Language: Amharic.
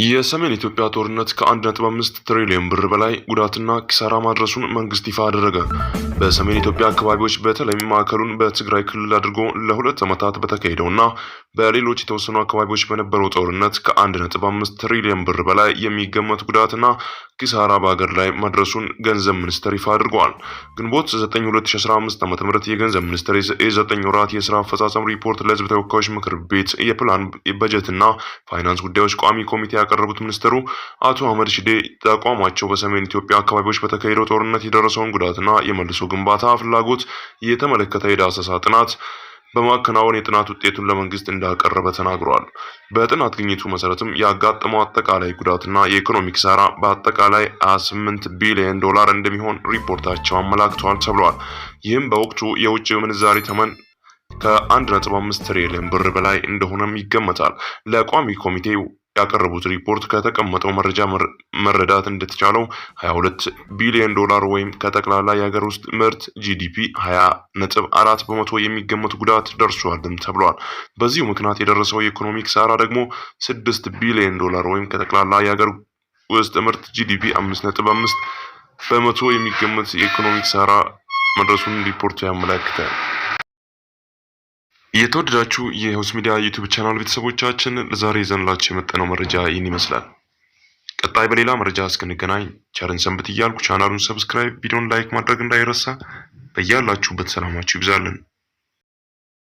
የሰሜን ኢትዮጵያ ጦርነት ከ1.5 ትሪሊዮን ብር በላይ ጉዳትና ኪሳራ ማድረሱን መንግስት ይፋ አደረገ። በሰሜን ኢትዮጵያ አካባቢዎች በተለይም ማዕከሉን በትግራይ ክልል አድርጎ ለ2 ዓመታት በተካሄደውና በሌሎች የተወሰኑ አካባቢዎች በነበረው ጦርነት ከ1.5 ትሪሊዮን ብር በላይ የሚገመት ጉዳትና ኪሳራ በሀገር ላይ መድረሱን ገንዘብ ሚኒስቴር ይፋ አድርገዋል። ግንቦት 9 2015 ዓ.ም የገንዘብ ሚኒስቴር የ9 ወራት የስራ አፈጻጸም ሪፖርት ለህዝብ ተወካዮች ምክር ቤት የፕላን በጀትና ፋይናንስ ጉዳዮች ቋሚ ኮሚቴ ያቀረቡት ሚኒስትሩ አቶ አህመድ ሽዴ ተቋማቸው በሰሜን ኢትዮጵያ አካባቢዎች በተካሄደው ጦርነት የደረሰውን ጉዳትና የመልሶ ግንባታ ፍላጎት የተመለከተ የዳሰሳ ጥናት በማከናወን የጥናት ውጤቱን ለመንግስት እንዳቀረበ ተናግረዋል። በጥናት ግኝቱ መሰረትም ያጋጠመው አጠቃላይ ጉዳትና የኢኮኖሚ ኪሳራ በአጠቃላይ 28 ቢሊዮን ዶላር እንደሚሆን ሪፖርታቸው አመላክተዋል ተብሏል። ይህም በወቅቱ የውጭ ምንዛሪ ተመን ከ1.5 ትሪሊዮን ብር በላይ እንደሆነም ይገመታል። ለቋሚ ኮሚቴው ያቀረቡት ሪፖርት ከተቀመጠው መረጃ መረዳት እንደተቻለው 22 ቢሊዮን ዶላር ወይም ከጠቅላላ የሀገር ውስጥ ምርት GDP 20.4% የሚገመት ጉዳት ደርሷልም ተብሏል። በዚሁ ምክንያት የደረሰው የኢኮኖሚ ኪሳራ ደግሞ 6 ቢሊዮን ዶላር ወይም ከጠቅላላ የሀገር ውስጥ ምርት GDP 5.5% የሚገመት የኢኮኖሚ ኪሳራ መድረሱን ሪፖርቱ ያመላክታል። የተወደዳችሁ የሆስ ሚዲያ YouTube channel ቤተሰቦቻችን፣ ለዛሬ ይዘንላችሁ የመጣነው መረጃ ይህን ይመስላል። ቀጣይ በሌላ መረጃ እስክንገናኝ ቸር እንሰንብት እያልኩ ቻናሉን subscribe፣ ቪዲዮን like ማድረግ እንዳይረሳ። በያላችሁበት ሰላማችሁ ይብዛልን።